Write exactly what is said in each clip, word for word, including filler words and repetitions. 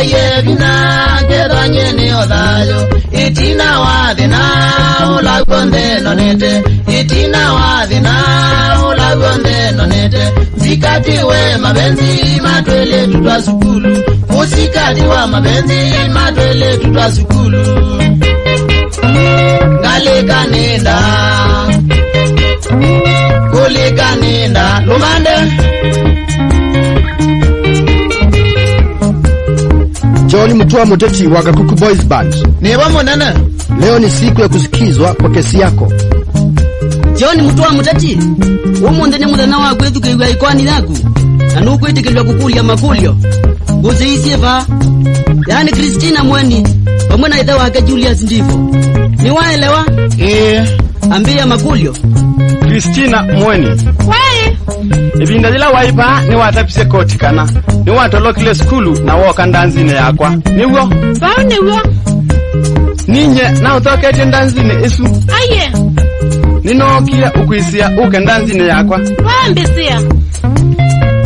Ye vinya ngethwa nyie nĩ o thayũ, ĩtina wa thĩna ũla w'onthe nonete, ĩtina wa thĩna ũla w'onthe nonete, nzikatiwe mapenzi ma twĩlĩtu twa sukulu, ũsikatiwa mapenzi ma twĩlĩtu twa sukulu. Ngalĩkanĩnda, kũlĩkanĩnda, lũmande. John Mutua Muteti wa Kakuku Boys Band. Nĩvo mũnene. Leo ni siku ya kusikizwa kwa kesi yako. John Mutua Muteti, ũmũnthĩ nĩ mũthenya wa kwĩthukĩĩw'a ĩkoani yaku, na nũkwĩtĩkĩlw'a kũkũlya makũlyo. Ngũsĩ ii syĩ vaa? Yaani Christina Mweni, vamwe na ĩthe wake Julius Ndivo. Nĩwaelewa? Ĩĩ. Ambĩĩa makũlyo. Christina Mweni. Waĩ? Ĩvinda yĩla waĩ vaa nĩwatavisye koti kana nĩwatolokile sukulu na wooka ndanzinĩ yakwa. Nĩw'o? Vau nĩw'o. Ninyie naũthoketye ndanzinĩ ĩsu. Aiee. Nĩnookie ũkwĩsĩa ũke ndanzinĩ yakwa. Wambĩsĩa.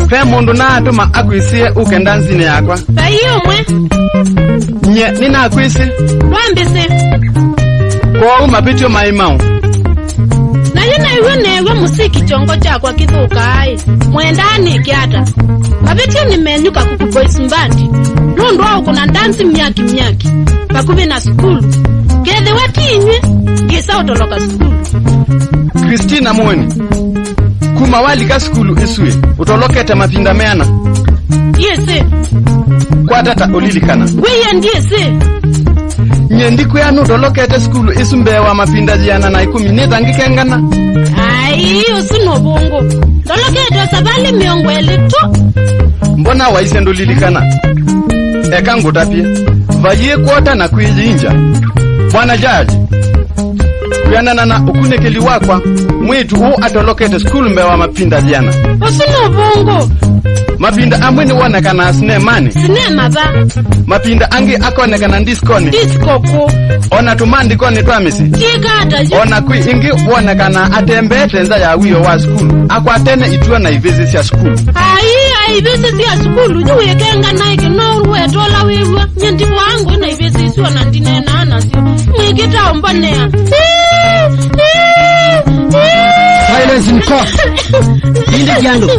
Ve mũndũ naatũma akwĩsĩe ũke ndanzinĩ yakwa? Vai ũmwe. Nyie nĩnakwĩsĩ. Wambĩsĩ. Kwoou mavĩtyo maĩ maũ? Na yu naĩw'a neew'a mũsiki kyongo kyakwa kĩthũkaa-ĩ, mwendaa nĩke ata? Mavĩtyo nĩ menyu Kakuku Boys Band, nũndũ wa ũkũna ndanzi myaki myaki vakuvĩ na sukulu. Kethĩwa ti inyw'ĩ, ngĩsa ũtoloka sukulu. Christina Mweni, kuma walika sukulu ĩsu-ĩ, ũtolokete mavinda meana? Ndiĩsĩ. Kwata ta ũlilikana. Ngwĩie ndiĩsĩ. Nyie ndikwĩa nũtolokete sukulu ĩsu mbee wa mavinda yĩana na ĩkũmi nĩthangĩke ngana? Ai, ũsu nĩ ũvũngũ. Ndolokete o savalĩ mĩongo ĩlĩ tu. Mbona waisye ndũlilikana? Eka ngũtavye. Vaiĩ kwota na kwĩyĩingya. Bwana Jaji, kwĩanana na ũkunĩkĩli wakwa, mwĩĩtu ũũ atolokete sukulu mbee wa mavinda yĩana. Ũsu nĩ ũvũngũ. Mavinda amwe nĩwonekanaa sinemanĩ. Sinema va? Mavinda angĩ akonekana ndisikonĩ. Disco kũ? O na tũmaandĩkonĩ twa mĩsyĩ. Tiĩka ata yu? O na kwĩ ĩngĩ wonekanaa atembeete nza ya wĩoo wa sukulu, akwatene ituo na ivĩsĩ sya sukulu. Ai, ai, ivĩsĩ sya sukulu, yu wĩkenganaĩke no ũwetwe ũla wĩw'a. Nyie ndiwaa ngũĩ na ivĩsĩ isu, o na ndineenaa nasyo. Mwĩkĩta ũmbonea. Silence in court. Vindĩkya andũ.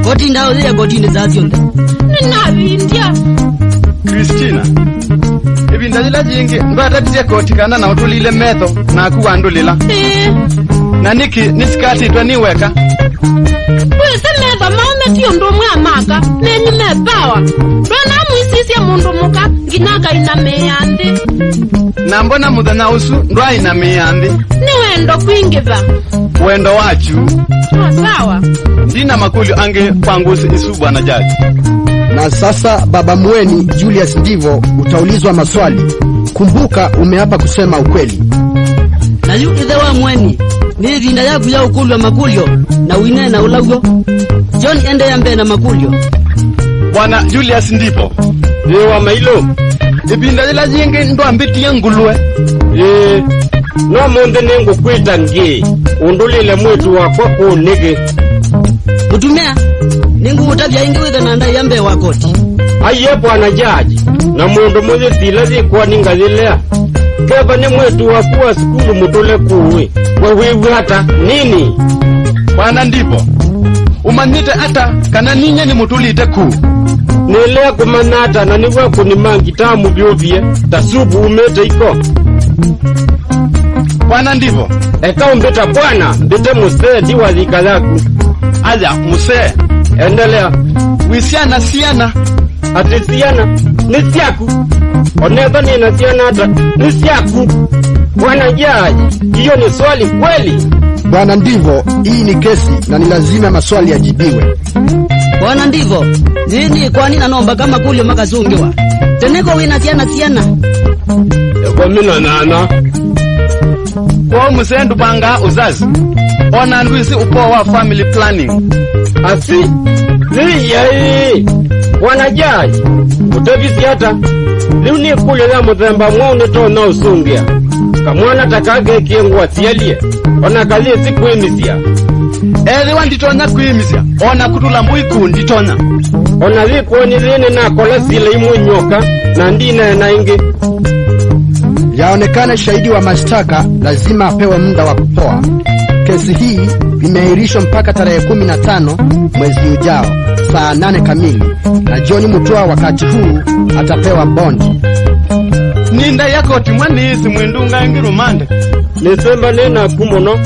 Koti ndaũyĩe kotinĩ saa syonthe. Nĩnavindya. Christina, ĩvinda yĩla yĩngĩ ndwatavisye koti kana na ũtũlile metho naku wandũlĩla? Ĩĩ. Na nĩkĩ nĩsikatĩtwe nĩ weka? Wĩsĩ metho maũme ti ũndũ ũmwe amaka, menyu me pawa. Ndona mwĩsisya mũndũ mũka nginya akainamĩĩa nthĩ. Na mbona mũthenya ũsu ndwaainamĩĩa nthĩ? Nĩ wendo kwingĩva. Wendo waku. Oh, sawa. Ndina makũlyo angĩ kwa ngũsĩ isu, Bwana Jaji. Na sasa, Baba Mweni Julius Ndivo, utaulizwa maswali. Kumbuka, umeapa kusema ukweli. Na yu ĩthe wa Mweni, nĩ ĩvinda yaku ya ũkũlw'a makũlyo, na ũineena ũla w'o. John, endeea mbee na makũlyo. Bwana Julius Ndivo. Ĩĩ, wa mailũ. Ĩvinda yĩla yĩngĩ ndwambĩtie ngũlwe. Ĩĩ. No mũnthĩ nĩngũkwĩta ngĩ, ũndũlĩle mwĩĩtu wakwa kũũ nĩkĩ? Mũtumĩa, nĩngũũtavya ĩngĩ wĩthe na ndaĩa mbee wa koti. Aiee, Bwana Jaji, na mũndũ mũyĩsila yĩkwoni ngayĩlea. Kethwa nĩ mwĩĩtu waku wa sukulu mũtũle kũũ-ĩ, we wĩw'a ata? Nini? Bwana Ndivo, ũmanyĩte ata kana ninyie nĩmũtũlĩte kũũ? Nĩlea kũmanya ata na nĩw'a kũnima ngitaa mũvyũvie ta supu umĩte iko? Bwana Ndivo. Eka ũmbĩta bwana, mbĩte mũsee, ndiwa yĩka yaku. Aya, mũsee. Endelea. Wĩ syana, syana. Atĩ syana nĩ syaku? Onethwa nĩ na syana ata, nĩ syaku. Bwana Jaji, hiyo ni swali kweli? Bwana Ndivo, hii ni kesi na ni lazima maswali yajibiwe. Bwana Ndivo, yĩĩ nĩ ĩkoani na no mbaka makũlyo makasũngĩwa. Tene ko wĩ na syana siana? Ĩkũmi na nyanya. Kwoou mũsee ndũvangaa uzazi? Ona ndwĩsĩ ũkoo wa family planning? Asi, yĩĩ, Bwana Jaji, ũtavisye ata? Lĩu nĩ ĩkũlyo ya mũthemba mwaũ nĩtonya ũsũngĩa? Kamwana ta kaa kekie ngũa syalie, ona kayĩsĩ kwĩmĩsya. Ethĩwa nditonya kwĩĩmĩsya, o na kũtũla mbũi kũũ nditonya. O na yĩkwoni yĩĩ nĩnakola sila imwe nyoka, na ndineena ĩngĩ. Yaonekana shahidi wa mashtaka lazima apewe muda wa kupoa. Kesi hii imeahirishwa mpaka tarehe kumi na tano mwezi ujao, saa nane kamili, na John Mutua wakati huu atapewa bond. Nĩ ndaĩa koti mwa nĩĩsĩ mwĩndunga ĩngĩ rũmande. Nĩsemba nĩ naku mũno.